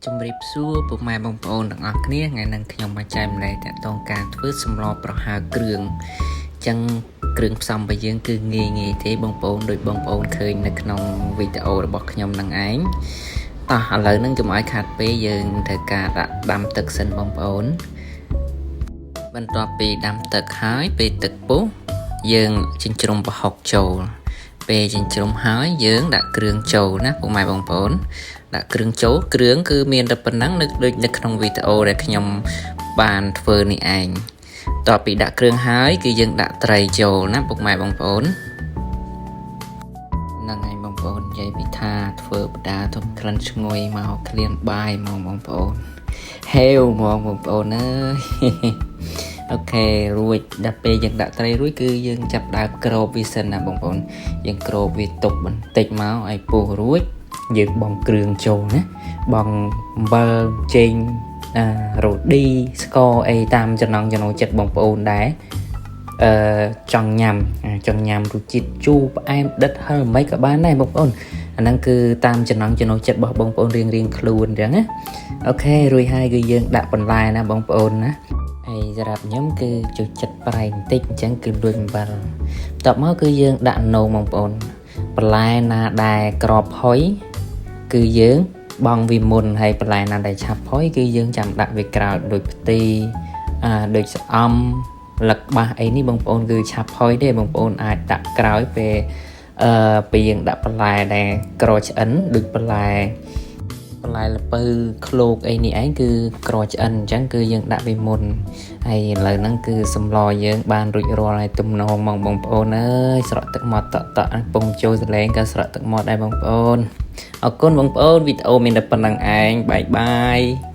ជំរាបសួរពុកម៉ែបងប្អូនទាំងអស់គ្នាថ្ងៃនេះខ្ញុំមកចែករំលែកទាក់ទងការធ្វើសម្លប្រហើរគ្រឿងអញ្ចឹងគ្រឿងផ្សំរបស់យើងគឺងាយងាយទេបងប្អូនដូចបងប្អូនឃើញនៅក្នុងវីដេអូរបស់ខ្ញុំនឹងឯងតោះឥឡូវហ្នឹងកុំឲ្យខាតពេលយើងត្រូវការដាក់ដាំទឹកសិនបងប្អូនបន្ទាប់ពីដាំទឹកហើយពេលទឹកពុះយើងចិញ្ជ្រុំប្រហុកចូលពេលចិញ្ជ្រុំហើយយើងដាក់គ្រឿងចូលណាពុកម៉ែបងប្អូន ដាក់គ្រឿងចូលគ្រឿងគឺមានតែប៉ុណ្ណឹងនៅដូចនៅក្នុងវីដេអូដែលខ្ញុំបានធ្វើនេះឯងតទៅពីដាក់គ្រឿងហើយគឺយើងដាក់ត្រីចូលណាពុកម៉ែបងប្អូនហ្នឹងហើយបងប្អូននិយាយពីថាធ្វើបដាធំក្លិនឈ្ងុយមកក្លៀនបាយហ្មងបងប្អូនហេវហ្មងបងប្អូនអើយ OK រួចដល់ពេលយើងដាក់ត្រីរួចគឺយើងចាប់ដើមគ្របវាសិនណាបងប្អូនយើងគ្របវាទុកបន្តិចមកឲ្យពុះរួចយើងបង់គ្រឿងចូលណាបង់អំបិលចេងអារ៉ូឌីស្ករអីតាមចំណង់ចំណូលចិត្តបងប្អូនដែរអឺចង់ញ៉ាំចង់ញ៉ាំរសជាតិជូរផ្អែមដិតហឹរមិនក៏បានដែរបងប្អូនអាហ្នឹងគឺតាមចំណង់ចំណូលចិត្តរបស់បងប្អូនរៀងរៀងខ្លួនអញ្ចឹងណាOK រួចហើយគឺយើងដាក់បន្លែណាបងប្អូនណាហើយសម្រាប់ខ្ញុំគឺចូលចិត្តប្រៃបន្តិចអញ្ចឹងគឺលួចអំបិលបន្ទាប់មកគឺយើងដាក់នំបងប្អូនបន្លែណាដែលក្របហុយគឺយើងបង់វាមុនហើយបន្លែណាដែលឆាប់ផុយគឺយើងចាំដាក់វាក្រោយដូចផ្ទីអាដូចស្អំលឹកបាសអីនេះបងប្អូនគឺឆាប់ផុយទេបងប្អូនអាចដាក់ក្រោយពេលអឺពេលយើងដាក់បន្លែដែលក្រឆ្អិនដូចបន្លែបន្លែល្ពៅឃ្លោកអីនេះឯងគឺក្រឆ្អិនអញ្ចឹងគឺយើងដាក់វាមុនហើយឥឡូវហ្នឹងគឺសម្លយើងបានរួចរាល់ហើយទំនងហ្មងបងប្អូនអើយស្រក់ទឹកមាត់តក់តក់ពងចូលសលេងក៏ស្រក់ទឹកមាត់ដែរបងប្អូនអរគុណបងប្អូនវីដេអូមានតែប៉ុណ្ណឹងឯង bye bye.